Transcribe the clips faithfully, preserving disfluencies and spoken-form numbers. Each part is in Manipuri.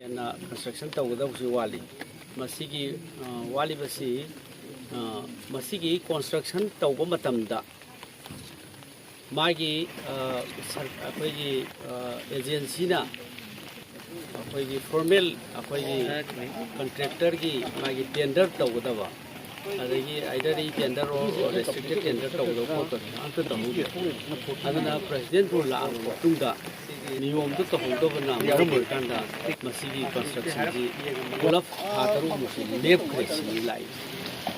ꯍꯦꯟꯅ ꯀꯟꯁꯇ꯭ꯔꯛꯁꯟ ꯇꯧꯒꯗꯕꯁꯨ ꯋꯥꯠꯂꯤ꯫ ꯃꯁꯤꯒꯤ ꯑ, ꯋꯥꯠꯂꯤꯕꯁꯤ, ꯑ, ꯃꯁꯤꯒꯤ ꯀꯟꯁꯇ꯭ꯔꯛꯁꯟ ꯇꯧꯕ ꯃꯇꯝꯗ ꯃꯥꯒꯤ ꯑ, ꯁꯔ- ꯑꯩꯈꯣꯏꯒꯤ ꯑ, ꯑꯦꯖꯦꯟꯁꯤꯅ ꯑꯩꯈꯣꯏꯒꯤ ꯐꯣꯔꯃꯦꯜ ꯑꯩꯈꯣꯏꯒꯤ ꯀꯟꯇ꯭ꯔꯦꯛꯇꯔꯒꯤ ꯃꯥꯒꯤ ꯇꯦꯟꯗꯔ ꯇꯧꯒꯗꯕ, ꯑꯗꯒꯤ ꯑꯥꯏꯗꯔ ꯔꯤ ꯇꯦꯟꯗꯔ ꯑꯣꯔ ꯔꯦꯁꯇ꯭ꯔꯤꯛꯇꯦꯠ ꯇꯦꯟꯗꯔ ꯇꯧꯒꯗꯕ ꯈꯣꯠꯄ ꯑꯝꯇ ꯇꯧꯍꯧꯗꯦ꯫ ꯑꯗꯨꯅ ꯄ꯭ꯔꯁꯤꯗꯦꯟ ꯔꯨꯜ ꯂꯥꯛꯑꯕ ꯃꯇꯨꯡꯗ ꯅꯤꯌꯣꯝꯗꯨ ꯇꯧꯍꯧꯗꯕꯅ ꯃꯔꯝ ꯑꯣꯏꯔꯀꯥꯟꯗ ꯃꯁꯤꯒꯤ ꯀꯟꯁꯇ꯭ꯔꯛꯁꯟꯁꯤ ꯄꯨꯂꯞ ꯊꯥ ꯇꯔꯨꯛꯃꯨꯛꯁꯤ ꯂꯦꯞꯈ꯭ꯔꯦ ꯁꯤꯅꯤ ꯂꯥꯛꯏ꯫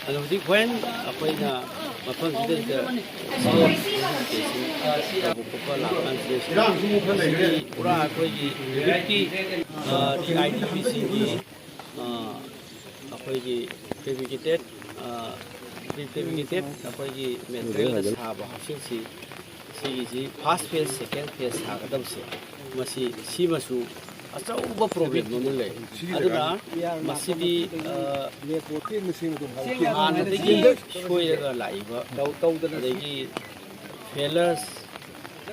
ꯑꯗꯣ ꯍꯧꯖꯤꯛ ꯍꯣꯔꯦꯟ ꯑꯩꯈꯣꯏꯅ ꯃꯐꯝꯁꯤꯗ ꯇꯧꯕ ꯈꯣꯠꯄ ꯂꯥꯛꯀꯥꯟꯁꯤꯗ ꯁꯤꯗꯤ ꯄꯨꯔꯥ ꯑꯩꯈꯣꯏꯒꯤ ꯔꯤꯂꯤꯐꯀꯤ, ꯑ, ꯔꯤ ꯑꯥꯏ ꯗꯤ ꯄꯤꯁꯤꯡꯒꯤ, ꯑ, ꯑꯩꯈꯣꯏꯒꯤ ꯐꯦꯕ꯭ꯔꯤꯀꯦꯇꯦꯠ, ꯑ, ꯄ꯭ꯔꯤ ꯐꯦꯕ꯭ꯔꯤꯀꯦꯇꯦꯠ ꯑꯩꯈꯣꯏꯒꯤ ꯃꯦꯇꯔꯤꯌꯦꯜꯅ ꯁꯥꯕ ꯍꯥꯎꯁꯤꯡꯁꯤ, ꯁꯤꯒꯤꯁꯤ ꯐꯥꯔꯁ ꯐꯦꯁ, ꯁꯦꯀꯦꯟ ꯐꯦꯁ ꯁꯥꯒꯗꯕꯁꯦ, ꯃꯁꯤ ꯁꯤꯃꯁꯨ ꯑꯆꯧꯕ ꯄ꯭ꯔꯣꯕ꯭ꯂꯦꯝ ꯑꯃ ꯂꯩ꯫ ꯑꯗꯨꯅ ꯃꯁꯤꯗꯤ, ꯑ, ꯍꯥꯟꯅꯗꯒꯤ ꯁꯣꯏꯔꯒ ꯂꯥꯛꯏꯕ, ꯑꯗꯒꯤ ꯐꯦꯂꯔꯁ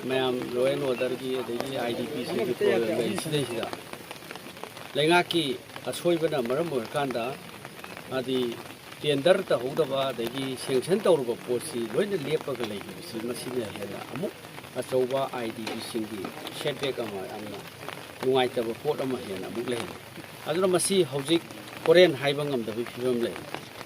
ꯃꯌꯥꯝ, ꯂꯣ ꯑꯦꯟ ꯑꯣꯔꯗꯔꯒꯤ, ꯑꯗꯒꯤ ꯑꯥꯏ ꯗꯤ ꯄꯤꯁꯤꯡꯒꯤ ꯄ꯭ꯔꯣꯕ꯭ꯂꯦꯝ ꯂꯩꯔꯤꯁꯤꯗꯩꯁꯤꯗ ꯂꯩꯉꯥꯛꯀꯤ ꯑꯁꯣꯏꯕꯅ ꯃꯔꯝ ꯑꯣꯏꯔꯀꯥꯟꯗ, ꯍꯥꯏꯗꯤ ꯇꯦꯟꯗꯔ ꯇꯧꯍꯧꯗꯕ ꯑꯗꯒꯤ ꯁꯦꯡꯁꯟ ꯇꯧꯔꯨꯕ ꯄꯣꯠꯁꯤ ꯂꯣꯏꯅ ꯂꯦꯞꯄꯒ ꯂꯩꯈꯤꯕꯁꯤ, ꯃꯁꯤꯅ ꯍꯦꯟꯅ ꯑꯃꯨꯛ ꯑꯆꯧꯕ ꯑꯥꯏ ꯗꯤ ꯄꯤꯁꯤꯡꯒꯤ ꯁꯦꯠꯕꯦꯛ ꯑꯃ, ꯌꯥꯝꯅ ꯅꯨꯡꯉꯥꯏꯇꯕ ꯄꯣꯠ ꯑꯃ ꯍꯦꯟꯅ ꯑꯃꯨꯛ ꯂꯩꯔꯦ꯫ ꯑꯗꯨꯅ ꯃꯁꯤ ꯍꯧꯖꯤꯛ ꯍꯣꯔꯦꯟ ꯍꯥꯏꯕ ꯉꯝꯗꯕꯒꯤ ꯐꯤꯕꯝ ꯂꯩ꯫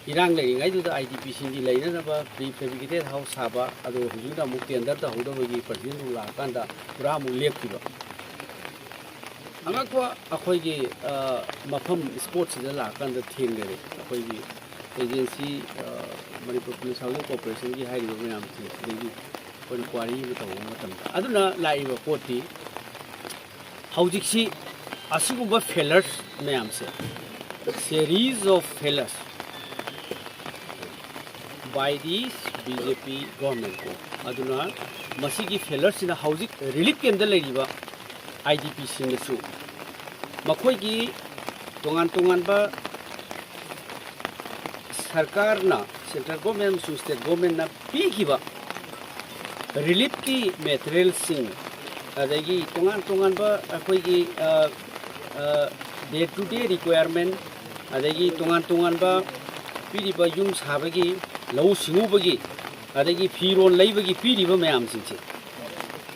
ꯏꯔꯥꯡ ꯂꯩꯔꯤꯉꯩꯗꯨꯗ ꯑꯥꯏ ꯗꯤ ꯄꯤꯁꯤꯡꯒꯤ ꯂꯩꯅꯅꯕ ꯄ꯭ꯔꯤ ꯐꯦꯕ꯭ꯔꯤꯀꯦꯇꯦꯠ ꯍꯥꯎꯁ ꯁꯥꯕ, ꯑꯗꯨꯒ ꯍꯧꯖꯤꯛꯅ ꯑꯃꯨꯛ ꯇꯦꯟꯗꯔ ꯇꯧꯍꯧꯗꯕꯒꯤ ꯄ꯭ꯔꯁꯤꯗꯦꯟ ꯔꯨꯜ ꯂꯥꯛꯑꯀꯥꯟꯗ ꯄꯨꯔꯥ ꯑꯃꯨꯛ ꯂꯦꯞꯈꯤꯕ꯫ ꯑꯉꯛꯄ ꯑꯩꯈꯣꯏꯒꯤ, ꯑ, ꯃꯐꯝ ꯏꯁꯄꯣꯠꯁꯤꯗ ꯂꯥꯛꯑꯀꯥꯟꯗ ꯊꯦꯡꯅꯔꯦ꯫ ꯑꯩꯈꯣꯏꯒꯤ ꯑꯦꯖꯦꯟꯁꯤ, ꯑ, ꯃꯅꯤꯄꯨꯔ ꯄꯨꯂꯤꯁ ꯍꯥꯎꯁꯤꯡ ꯀꯣꯔꯄꯣꯔꯦꯁꯟꯒꯤ ꯍꯥꯏꯔꯤꯕ ꯃꯌꯥꯝꯁꯦ, ꯁꯤꯗꯒꯤ ꯑꯩꯈꯣꯏꯅ ꯀ꯭ꯋꯥꯔꯤ ꯑꯃ ꯇꯧꯕ ꯃꯇꯝꯗ, ꯑꯗꯨꯅ ꯂꯥꯛꯏꯕ ꯄꯣꯠꯇꯤ ꯍꯧꯖꯤꯛꯁꯤ ꯑꯁꯤꯒꯨꯝꯕ ꯐꯦꯂꯔꯁ ꯃꯌꯥꯝꯁꯦ, series of failures by the B J P government ꯀꯣ꯫ ꯑꯗꯨꯅ ꯃꯁꯤꯒꯤ ꯐꯦꯂꯔꯁꯤꯅ ꯍꯧꯖꯤꯛ ꯔꯤꯂꯤꯐ ꯀꯦꯝꯗ ꯂꯩꯔꯤꯕ ꯑꯥꯏ ꯗꯤ ꯄꯤꯁꯤꯡꯗꯁꯨ ꯃꯈꯣꯏꯒꯤ ꯇꯣꯉꯥꯟ ꯇꯣꯉꯥꯟꯕ ꯁꯔꯀꯥꯔꯅ, ꯁꯦꯟꯇ꯭ꯔꯦꯜ ꯒꯣꯔꯃꯦꯟ ꯑꯃꯁꯨꯡ ꯁ꯭ꯇꯦꯠ ꯒꯣꯔꯃꯦꯟꯅ ꯄꯤꯈꯤꯕ ꯔꯤꯂꯤꯐꯀꯤ ꯃꯦꯇꯔꯤꯌꯦꯜꯁꯤꯡ, ꯑꯗꯒꯤ ꯇꯣꯉꯥꯟ ꯇꯣꯉꯥꯟꯕ ꯑꯩꯈꯣꯏꯒꯤ, ꯑ, ꯑ, day to day requirement, ꯑꯗꯒꯤ ꯇꯣꯉꯥꯟ ꯇꯣꯉꯥꯟꯕ ꯄꯤꯔꯤꯕ ꯌꯨꯝ ꯁꯥꯕꯒꯤ, ꯂꯧꯎ ꯁꯤꯡꯎꯕꯒꯤ, ꯑꯗꯒꯤ ꯐꯤꯔꯣꯜ ꯂꯩꯕꯒꯤ ꯄꯤꯔꯤꯕ ꯃꯌꯥꯝꯁꯤꯡꯁꯦ,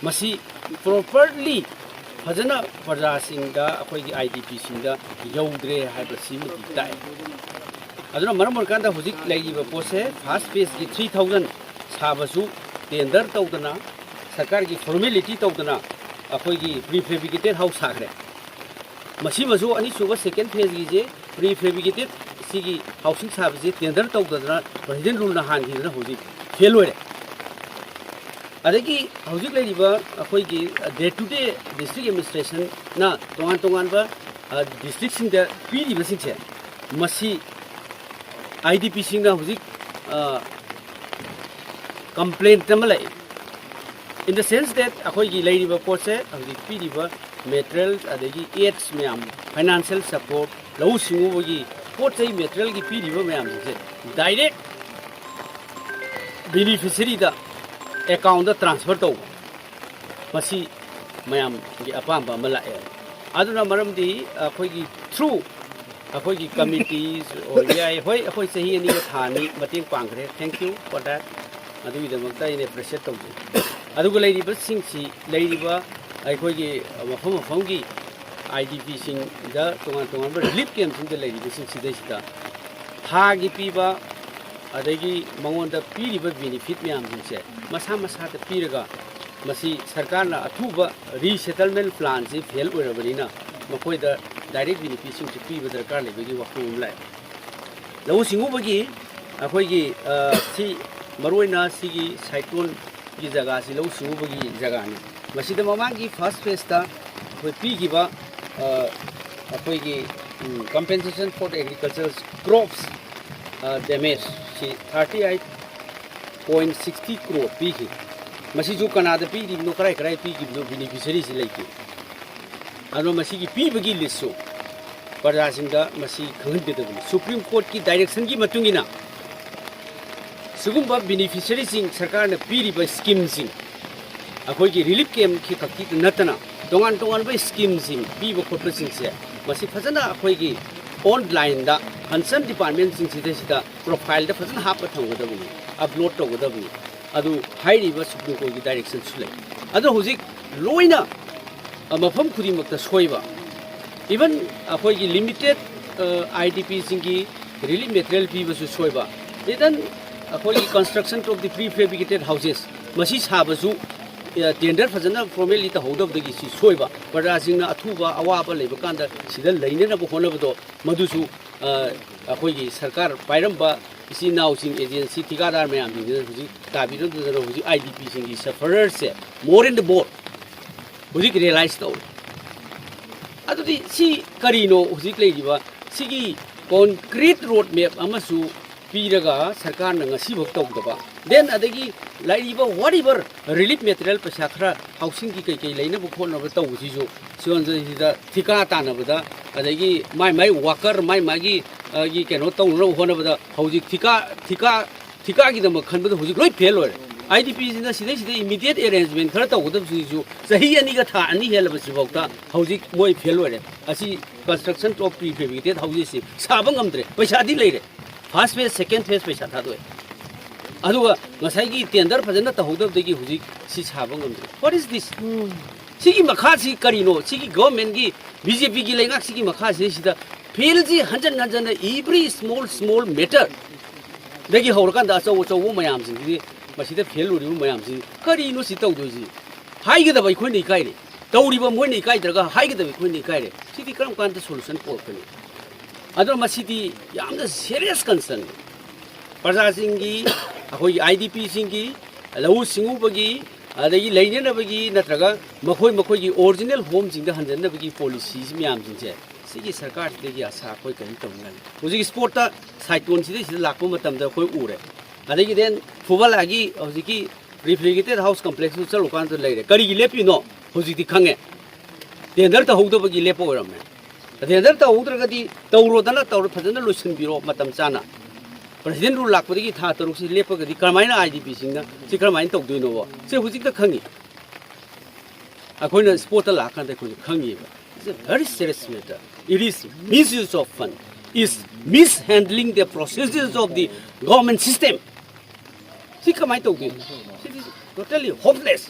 ꯃꯁꯤ properly ꯐꯖꯅ ꯄ꯭ꯔꯖꯥꯁꯤꯡꯗ, ꯑꯩꯈꯣꯏꯒꯤ I D Pꯁꯤꯡꯗ ꯌꯧꯗ꯭ꯔꯦ ꯍꯥꯏꯕꯁꯤꯃꯗꯤ ꯇꯥꯛꯑꯦ꯫ ꯑꯗꯨꯅ ꯃꯔꯝ ꯑꯣꯏꯔꯀꯥꯟꯗ ꯍꯧꯖꯤꯛ ꯂꯩꯔꯤꯕ ꯄꯣꯠꯁꯦ, first phaseꯀꯤ three thousand ꯁꯥꯕꯁꯨ tender ꯇꯧꯗꯅ, ꯁꯔꯀꯥꯔꯒꯤ formality ꯇꯧꯗꯅ ꯑꯩꯈꯣꯏꯒꯤ prefabricated house ꯁꯥꯈ꯭ꯔꯦ꯫ ꯃꯁꯤꯃꯁꯨ ꯑꯅꯤꯁꯨꯕ second phaseꯀꯤꯁꯦ prefabricated ꯁꯤꯒꯤ housing ꯁꯥꯕꯁꯦ tender ꯇꯧꯗꯗꯅ President ruleꯅ ꯍꯥꯟꯈꯤꯗꯅ ꯍꯧꯖꯤꯛ fail ꯑꯣꯏꯔꯦ꯫ ꯑꯗꯒꯤ ꯍꯧꯖꯤꯛ ꯂꯩꯔꯤꯕ ꯑꯩꯈꯣꯏꯒꯤ day to day district administrationꯅ ꯇꯣꯉꯥꯟ ꯇꯣꯉꯥꯟꯕ, ꯑ, districtꯁꯤꯡꯗ ꯄꯤꯔꯤꯕꯁꯤꯡꯁꯦ, ꯃꯁꯤ I D Pꯁꯤꯡꯅ ꯍꯧꯖꯤꯛ, ꯑ, complaint ꯑꯃ ꯂꯥꯛꯏ꯫ In the sense that ꯑꯩꯈꯣꯏꯒꯤ ꯂꯩꯔꯤꯕ ꯄꯣꯠꯁꯦ, ꯍꯧꯖꯤꯛ ꯄꯤꯔꯤꯕ material, ꯑꯗꯒꯤ aids ꯃꯌꯥꯝ, financial support, ꯂꯧꯎ ꯁꯤꯡꯎꯕꯒꯤ ꯄꯣꯠ ꯆꯩ materialꯒꯤ ꯄꯤꯔꯤꯕ ꯃꯌꯥꯝꯁꯤꯡꯁꯦ direct beneficiaryꯗ, accountꯗ transfer ꯇꯧꯕ, ꯃꯁꯤ ꯃꯌꯥꯝꯒꯤ ꯑꯄꯥꯝꯕ ꯑꯃ ꯂꯥꯛꯑꯦ꯫ ꯑꯗꯨꯅ ꯃꯔꯝꯗꯤ ꯑꯩꯈꯣꯏꯒꯤ through ꯑꯩꯈꯣꯏꯒꯤ committees ꯑꯣꯏꯕ ꯌꯥꯏ, ꯍꯣꯏ, ꯑꯩꯈꯣꯏ ꯆꯍꯤ ꯑꯅꯤꯒ ꯊꯥ ꯑꯅꯤ ꯃꯇꯦꯡ ꯄꯥꯡꯈ꯭ꯔꯦ, thank you for that꯫ ꯑꯗꯨꯒꯤꯗꯃꯛꯇ ꯑꯩꯅ appreciate ꯇꯧꯖꯩ꯫ ꯑꯗꯨꯒ ꯂꯩꯔꯤꯕꯁꯤꯡꯁꯤ, ꯂꯩꯔꯤꯕ ꯑꯩꯈꯣꯏꯒꯤ ꯃꯐꯝ ꯃꯐꯝꯒꯤ I D Pꯁꯤꯡꯗ, ꯇꯣꯉꯥꯟ ꯇꯣꯉꯥꯟꯕ relief campꯁꯤꯡꯗ ꯂꯩꯔꯤꯕꯁꯤꯡꯁꯤꯗꯩꯁꯤꯗ ꯊꯥꯒꯤ ꯄꯤꯕ, ꯑꯗꯒꯤ ꯃꯉꯣꯟꯗ ꯄꯤꯔꯤꯕ benefit ꯃꯌꯥꯝꯁꯤꯡꯁꯦ ꯃꯁꯥ ꯃꯁꯥꯗ ꯄꯤꯔꯒ, ꯃꯁꯤ ꯁꯔꯀꯥꯔꯅ ꯑꯊꯨꯕ resettlement planꯁꯤ fail ꯑꯣꯏꯔꯕꯅꯤꯅ ꯃꯈꯣꯏꯗ direct benefitꯁꯤꯡꯁꯤ ꯄꯤꯕ ꯗꯔꯀꯥꯔ ꯂꯩꯕꯒꯤ ꯋꯥꯐꯝ ꯑꯃ ꯂꯥꯛꯑꯦ꯫ ꯂꯧꯎ ꯁꯤꯡꯎꯕꯒꯤ ꯑꯩꯈꯣꯏꯒꯤ, ꯑ, ꯁꯤ ꯃꯔꯨꯑꯣꯏꯅ ꯁꯤꯒꯤ cycloneꯒꯤ ꯖꯒꯥꯁꯤ ꯂꯧꯎ ꯁꯤꯡꯎꯕꯒꯤ ꯖꯒꯥꯅꯤ꯫ ꯃꯁꯤꯗ ꯃꯃꯥꯡꯒꯤ first phaseꯇ ꯑꯩꯈꯣꯏ ꯄꯤꯈꯤꯕ, ꯑ, ꯑꯩꯈꯣꯏꯒꯤ, ꯎꯝ, compensation for agriculture crops, ꯑ, damage ꯁꯤ thirty eight point sixty crore ꯄꯤꯈꯤ꯫ ꯃꯁꯤꯁꯨ ꯀꯅꯥꯗ ꯄꯤꯔꯤꯕꯅꯣ, ꯀꯔꯥꯏ ꯀꯔꯥꯏ ꯄꯤꯈꯤꯕꯅꯣ, beneficiaryꯁꯤ ꯂꯩꯇꯦ꯫ ꯑꯗꯨꯅ ꯃꯁꯤꯒꯤ ꯄꯤꯕꯒꯤ listꯁꯨ ꯄ꯭ꯔꯖꯥꯁꯤꯡꯗ ꯃꯁꯤ ꯈꯪꯍꯟꯒꯗꯕꯅꯤ꯫ Supreme Courtꯀꯤ directionꯒꯤ ꯃꯇꯨꯡ ꯏꯟꯅ ꯁꯤꯒꯨꯝꯕ beneficiaryꯁꯤꯡ, ꯁꯔꯀꯥꯔꯅ ꯄꯤꯔꯤꯕ schemeꯁꯤꯡ, ꯑꯩꯈꯣꯏꯒꯤ relief campꯀꯤ ꯈꯛꯀꯤ ꯅꯠꯇꯅ ꯇꯣꯉꯥꯟ ꯇꯣꯉꯥꯟꯕ schemeꯁꯤꯡ ꯄꯤꯕ ꯈꯣꯠꯄꯁꯤꯡꯁꯦ ꯃꯁꯤ ꯐꯖꯅ ꯑꯩꯈꯣꯏꯒꯤ ꯑꯣꯟꯂꯥꯏꯟꯗ ꯀꯟꯁꯔꯟ ꯗꯤꯄꯥꯔꯠꯃꯦꯟꯁꯤꯡꯁꯤꯗꯩꯁꯤꯗ ꯄ꯭ꯔꯣꯐꯥꯏꯜꯗ ꯐꯖꯅ ꯍꯥꯞꯄ ꯊꯝꯒꯗꯕꯅꯤ, ꯑꯞꯂꯣꯗ ꯇꯧꯒꯗꯕꯅꯤ꯫ ꯑꯗꯨ ꯍꯥꯏꯔꯤꯕ ꯁꯨꯄ꯭ꯔꯤꯝ ꯀꯣꯔꯠꯀꯤ ꯗꯥꯏꯔꯦꯛꯁꯟꯁꯨ ꯂꯩ꯫ ꯑꯗꯣ ꯍꯧꯖꯤꯛ ꯂꯣꯏꯅ, ꯑ, ꯃꯐꯝ ꯈꯨꯗꯤꯡꯃꯛꯇ ꯁꯣꯏꯕ, ꯏꯚꯟ ꯑꯩꯈꯣꯏꯒꯤ ꯂꯤꯃꯤꯇꯦꯠ ꯑꯥꯏ ꯗꯤ ꯄꯤꯁꯤꯡꯒꯤ ꯔꯤꯂꯤꯐ ꯃꯦꯇꯔꯤꯌꯦꯜ ꯄꯤꯕꯁꯨ ꯁꯣꯏꯕ, ꯏꯚꯟ ꯑꯩꯈꯣꯏꯒꯤ construction of the prefabricated houses ꯃꯁꯤ ꯁꯥꯕꯁꯨ, ꯑ, ꯇꯦꯟꯗꯔ ꯐꯖꯅ ꯐꯣꯔꯃꯦꯜꯂꯤ ꯇꯧꯍꯧꯗꯕꯗꯒꯤ ꯁꯤ ꯁꯣꯏꯕ, ꯄ꯭ꯔꯖꯥꯁꯤꯡꯅ ꯑꯊꯨꯕ ꯑꯋꯥꯕ ꯂꯩꯕ ꯀꯥꯟꯗ ꯁꯤꯗ ꯂꯩꯅꯅꯕ ꯍꯣꯠꯅꯕꯗꯣ ꯃꯗꯨꯁꯨ, ꯑ, ꯑꯩꯈꯣꯏꯒꯤ ꯁꯔꯀꯥꯔ ꯄꯥꯏꯔꯝꯕ ꯏꯆꯤꯟ ꯏꯅꯥꯎꯁꯤꯡ, ꯑꯦꯖꯦꯟꯁꯤ, ꯊꯤꯀꯥꯗꯥꯔ ꯃꯌꯥꯝꯁꯤꯡꯁꯤꯅ ꯍꯧꯖꯤꯛ ꯇꯥꯕꯤꯔꯝꯗꯗꯅ ꯍꯧꯖꯤꯛ ꯑꯥꯏ ꯗꯤ ꯄꯤꯁꯤꯡꯒꯤ ꯁꯐꯔꯔꯁꯦ more and more ꯍꯧꯖꯤꯛ ꯔꯤꯌꯦꯂꯥꯏꯁ ꯇꯧꯔꯦ꯫ ꯑꯗꯨꯗꯤ ꯁꯤ ꯀꯔꯤꯅꯣ ꯍꯧꯖꯤꯛ ꯂꯩꯔꯤꯕ ꯁꯤꯒꯤ concrete road map ꯑꯃꯁꯨ ꯄꯤꯔꯒ ꯁꯔꯀꯥꯔꯅ ꯉꯁꯤꯐꯥꯎ ꯇꯧꯗꯕ, then ꯑꯗꯒꯤ ꯂꯩꯔꯤꯕ whatever relief material ꯄꯩꯁꯥ ꯈꯔ ꯍꯥꯎꯁꯤꯡꯒꯤ ꯀꯩꯀꯩ ꯂꯩꯅꯕ ꯈꯣꯠꯅꯕ ꯇꯧꯕꯁꯤꯁꯨ ꯁꯤꯗ ꯊꯤꯀꯥ ꯇꯥꯟꯅꯕꯗ, ꯑꯗꯒꯤ ꯃꯥꯏ ꯃꯥꯏ ꯋꯥꯀꯔ ꯃꯥꯏ ꯃꯥꯒꯤ, ꯑ, ꯒꯤ ꯀꯩꯅꯣ ꯇꯧꯅꯅꯕ ꯍꯣꯠꯅꯕꯗ ꯍꯧꯖꯤꯛ ꯊꯤꯀꯥ, ꯊꯤꯀꯥ, ꯊꯤꯀꯥꯒꯤꯗꯃꯛ ꯈꯟꯕꯗ ꯍꯧꯖꯤꯛ ꯂꯣꯏ ꯐꯦꯜ ꯑꯣꯏꯔꯦ꯫ ꯑꯥꯏ ꯗꯤ ꯄꯤꯁꯤꯅ ꯁꯤꯗꯩꯁꯤꯗ ꯏꯃꯤꯗꯤꯌꯦꯠ ꯑꯦꯔꯦꯟꯖꯃꯦꯟ ꯈꯔ ꯇꯧꯒꯗꯕꯁꯤꯁꯨ ꯆꯍꯤ ꯑꯅꯤꯒ ꯊꯥ ꯑꯅꯤ ꯍꯦꯜꯂꯕꯁꯤꯐꯥꯎꯗ ꯍꯧꯖꯤꯛ ꯃꯣꯏ ꯐꯦꯜ ꯑꯣꯏꯔꯦ꯫ ꯑꯁꯤ construction of prefabricated houses ꯁꯤ ꯁꯥꯕ ꯉꯝꯗ꯭ꯔꯦ, ꯄꯩꯁꯥꯗꯤ ꯂꯩꯔꯦ, first phase, second phase ꯄꯩꯁꯥ ꯊꯥꯗꯣꯛꯑꯦ꯫ ꯑꯗꯨꯒ ꯉꯁꯥꯏꯒꯤ ꯇꯦꯟꯗꯔ ꯐꯖꯅ ꯇꯧꯍꯧꯗꯕꯗꯒꯤ ꯍꯧꯖꯤꯛ ꯁꯤ ꯁꯥꯕ ꯉꯝꯗ꯭ꯔꯦ꯫ What is this? ꯁꯤꯒꯤ ꯃꯈꯥꯁꯤ ꯀꯔꯤꯅꯣ? ꯁꯤꯒꯤ ꯒꯚꯔꯟꯃꯦꯟꯒꯤ, ꯕꯤ ꯖꯦ ꯄꯤꯒꯤ ꯂꯩꯉꯥꯛꯁꯤꯒꯤ ꯃꯈꯥꯁꯤꯗꯩꯁꯤꯗ ꯐꯦꯜꯁꯤ ꯍꯟꯖꯟ ꯍꯟꯖꯟꯅ every small small matter ꯗꯒꯤ ꯍꯧꯔꯀꯥꯟꯗ ꯑꯆꯧ ꯑꯆꯧꯕ ꯃꯌꯥꯝꯁꯤꯡꯁꯤꯗꯤ ꯃꯁꯤꯗ ꯐꯦꯜ ꯑꯣꯏꯔꯤꯕ ꯃꯌꯥꯝꯁꯤ ꯀꯔꯤꯅꯣ ꯁꯤ ꯇꯧꯗꯣꯏꯁꯤ? ꯍꯥꯏꯒꯗꯕ ꯑꯩꯈꯣꯏꯅ ꯏꯀꯥꯏꯔꯦ, ꯇꯧꯔꯤꯕ ꯃꯣꯏꯅ ꯏꯀꯥꯏꯗ꯭ꯔꯒ ꯍꯥꯏꯒꯗꯕ ꯑꯩꯈꯣꯏꯅ ꯏꯀꯥꯏꯔꯦ꯫ ꯁꯤꯗꯤ ꯀꯔꯝ ꯀꯥꯟꯗ ꯁꯣꯂꯨꯁꯟ ꯄꯨꯔꯛꯀꯅꯤ? ꯑꯗꯨꯅ ꯃꯁꯤꯗꯤ ꯌꯥꯝꯅ ꯁꯦꯔꯤꯌꯁ ꯀꯟꯁꯔꯟꯅꯤ꯫ ꯄ꯭ꯔꯖꯥꯁꯤꯡꯒꯤ, ꯑꯩꯈꯣꯏꯒꯤ ꯑꯥꯏ ꯗꯤ ꯄꯤꯁꯤꯡꯒꯤ, ꯂꯧꯎ ꯁꯤꯡꯎꯕꯒꯤ, ꯑꯗꯒꯤ ꯂꯩꯅꯅꯕꯒꯤ ꯅꯠꯇ꯭ꯔꯒ ꯃꯈꯣꯏ ꯃꯈꯣꯏꯒꯤ ꯑꯣꯔꯤꯖꯤꯅꯦꯜ ꯍꯣꯝꯁꯤꯡꯗ ꯍꯟꯖꯟꯅꯕꯒꯤ ꯄꯣꯂꯤꯁꯤꯁꯤ ꯃꯌꯥꯝꯁꯤꯡꯁꯦ ꯁꯤꯒꯤ ꯁꯔꯀꯥꯔꯁꯤꯗꯒꯤ ꯑꯁꯥ ꯑꯩꯈꯣꯏ ꯀꯔꯤꯝ ꯇꯧꯅꯤꯡꯉꯥꯏ ꯂꯩꯇꯦ꯫ ꯍꯧꯖꯤꯛ ꯏꯁꯄꯣꯔꯠꯇ ꯁꯥꯏꯀ꯭ꯂꯣꯟꯁꯤꯗ ꯁꯤꯗ ꯂꯥꯛꯄ ꯃꯇꯝꯗ ꯑꯩꯈꯣꯏ ꯎꯔꯦ꯫ ꯑꯗꯒꯤ then ꯐꯨꯕꯂꯥꯒꯤ ꯍꯧꯖꯤꯛꯀꯤ ꯔꯤꯐ꯭ꯔꯤꯖꯔꯦꯇꯦꯠ ꯍꯥꯎꯁ ꯀꯝꯄ꯭ꯂꯦꯛꯁꯇꯨ ꯆꯠꯂꯨꯀꯥꯟꯗ ꯂꯩꯔꯦ꯫ ꯀꯔꯤꯒꯤ ꯂꯦꯞꯄꯤꯅꯣ? ꯍꯧꯖꯤꯛꯇꯤ ꯈꯪꯉꯦ꯫ ꯇꯦꯟꯗꯔ ꯇꯧꯍꯧꯗꯕꯒꯤ ꯂꯦꯞꯄ ꯑꯣꯏꯔꯝꯃꯦ꯫ ꯇꯦꯟꯗꯔ ꯇꯧꯍꯧꯗ꯭ꯔꯒꯗꯤ ꯇꯧꯔꯣꯗꯅ ꯇꯧꯔ ꯐꯖꯅ ꯂꯣꯏꯁꯤꯟꯕꯤꯔꯣ ꯃꯇꯝ ꯆꯥꯅ꯫ ꯄ꯭ꯔꯁꯤꯗꯦꯟ ꯔꯨꯜ ꯂꯥꯛꯄꯗꯒꯤ ꯊꯥ ꯇꯔꯨꯛꯁꯤ ꯂꯦꯞꯄꯒꯗꯤ ꯀꯔꯝꯍꯥꯏꯅ ꯑꯥꯏ ꯗꯤ ꯄꯤꯁꯤꯡꯅ ꯁꯤ ꯀꯔꯝꯍꯥꯏꯅ ꯇꯧꯗꯣꯏꯅꯣꯕ? ꯁꯤ ꯍꯧꯖꯤꯛꯇ ꯈꯪꯉꯤ꯫ ꯑꯩꯈꯣꯏꯅ ꯏꯁꯄꯣꯔꯠꯇ ꯂꯥꯛꯑꯀꯥꯟꯗ ꯑꯩꯈꯣꯏꯅ ꯈꯪꯉꯤꯕ꯫ It's a very serious matter꯫ It is misuse of fund, is mishandling the processes of the government system. ꯁꯤ ꯀꯃꯥꯏꯅ ꯇꯧꯗꯣꯏꯅꯣ? ꯁꯤꯗꯤ totally hopeless.